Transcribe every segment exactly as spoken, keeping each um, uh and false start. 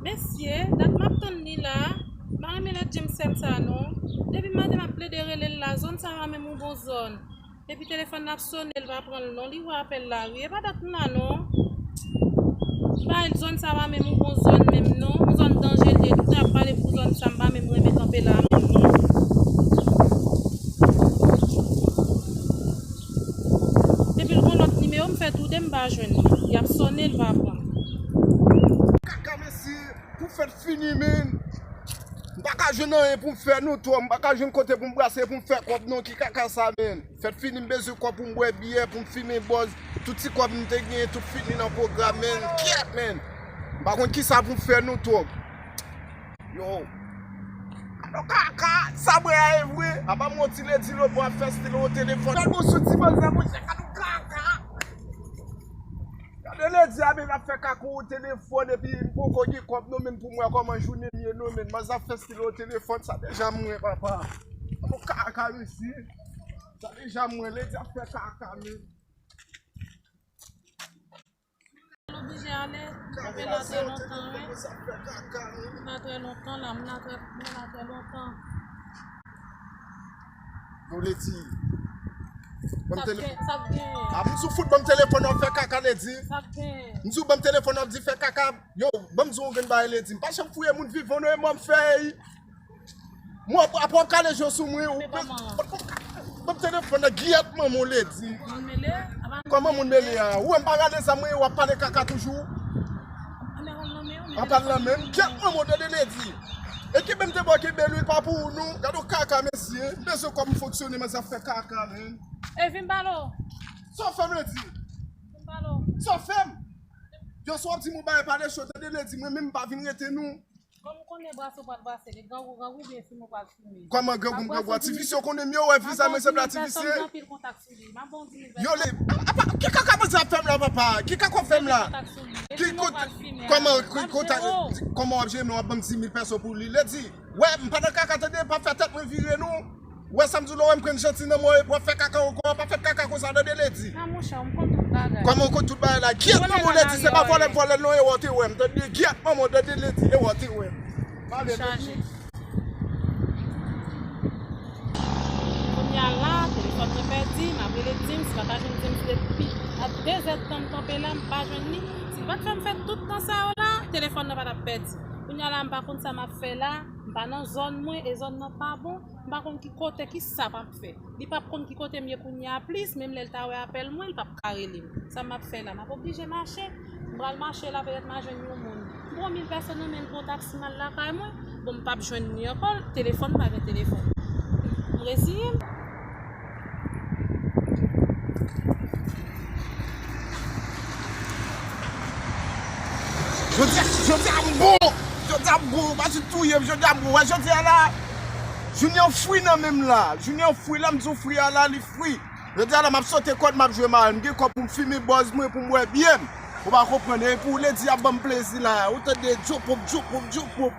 Mesye, dat m ap tann li la. M pa renmen lè James fè m sa non. Depi maten m ap plede rele l la, zòn sa pa menm yon bon zòn. Epi telefòn nan ap sonnen, l pa pran l non. Li wè apèl la wi. E pa dat m la non. Bay zòn sa pa menm yon bon zòn menm non. Yon zòn danje l ye. Tout ap pale pou zòn sa, m pa menm renmen kanpe la menm non. Depi l gon lòt nimewo, m fè toude, m pa jwenn li. Y ap sonnen, l pa pran. Kaka mesye, pou fèt fini, men. M pa ka jwenn anyen pou m fè non twò. M pa ka jwenn kote pou m brase, pou m fè kòb non. Ki kaka sa, men? Fèt fini, m bezwen kòb pou m bwè byè, pou m fimen bòz. Tout ti kòb m te genyen, tout fini nan pwogram, men. Kyèt, men. M pa konn kisa pou m fè non twò. Yo. Alo kaka, sa mwen a ye vre? Apa mwen ti Ledi lòt bò ap fè stil o telefòn. Gade yon sou ti manzè, monchè, alo kaka. Gade Ledi a menm ap fè kaka o telefòn epi m poko gen kòb non, men pou m wè kòman jounen m ye non, men manzè ap fè stil o telefòn, sa deja mwen papa. Alo kaka mesye. Sa deja mwen, Ledi ap fè kaka, men. L oblije ale, kanpe la trè lontan wi. M la trè lontan la, m la trè, m la trè lontan. Yo Ledi. Ban m tele- Sa k gen? A m sou fout ban m telefòn nan fè kaka Ledi. Sa k gen? M sou ban m telefòn nan di fè kaka. Yo, ban m di yon grenn bagay Ledi. M pa janm fouye moun vivan non, e mò m fè. Mwen ap ap kale je w sou mwen ou. Ban m telefòn nan giyèt manman w Ledi. Kòman moun mele a? Ou wè m pa rale zam mwen, w ap pale kaka toujou. W ap pale nan men m, giyèt manman w tande Ledi. Ekip m te bò kenbe lwi pa pou ou non. Gade w kaka mesye. M bezwen kòb m fonksyone, manzè ap fè kaka, men. E vin pale w. Sa w fè m Ledi? Vin pale w. Sa w fè m? Yo, si w ap di m yon bagay pale cho tande Ledi, mwen menm m pa vin rete non. Kòm ou konnen brase w pral brase, li grangou grangou oubyen fimen w pral fimen. Kòman grangou m grangou a ti visye, ou konnen m yo wè vizaj mwen sanble a ti visye. Yo le, apa, ki kaka manzè ap fè m la papa? Ki kaka w fè m la? Ki kote, kòman, ki kote, kòman w ap jere m w ap ban m dis mil pèso pou li? Ledi, wè, m pa nan kaka tande, pa fè tèt mwen vire non. Wè sa m di w la, wè m pran janti nan mwen, w ap fè kaka ankò, pa fè kaka konsa tande Ledi. A monchè, m konn tout bagay. Kòman w konn tout bagay la? Giyèt manman w Ledi, se pa vòlè m vòlè l non, e wè w te wè m tande. Giyèt manman w tande Ledi, e wè w te wè m. Pale Ledi. Kounye a la, telefòn mwen pèdi, m ap rele Dims, m pa ka jwenn Dims depi a de zè tan m kanpe la, m pa jwenn li. Si l pa t fè m fè tout tan sa yo la, telefòn nan pa t ap pèdi. Kounye a la, m pa konn sa m ap fè la, m pa nan zòn mwen, e zòn nan pa bon. M pa konn ki kote, ki sa m ap fè. Li p ap konn ki kote m ye kounye a plis, menm lè l ta wè apèl mwen, li p ap ka rele m. Sa m ap fè la? M ap oblije mache. M pral mache la, petèt m a jwenn yon moun. M pran mil pèso nan men l pou yon taksi m al lakay mwen. Bon, m p ap jwenn li ankò, telefòn, m pa gen telefòn. M reziye m. Jodi a, jodi a m bon. Jodi a m bon, ou pa di touye m, jodi a m bon. Wè jodi a la, jounen an fri nan men m la. Jounen an fri, lè m di w fri a la, li fri. Jodi a la, m ap sote kòd, m ap jwe marèl. M gen kòb pou m fimen bòz mwen, pou m bwè byè m. Ou pa konprann, e pou Ledi ap ban m plezi la. Ou tande djopop, djopop, djopop.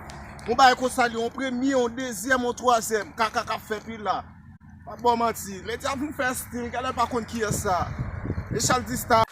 Yon bagay konsa li, yon premye, yon dezyèm, yon twazyèm. Kaka k ap fèt wi la. Pa ba w manti. Ledi ap vin fè stil, gade l pa konn kiyès sa. E Charles Dista.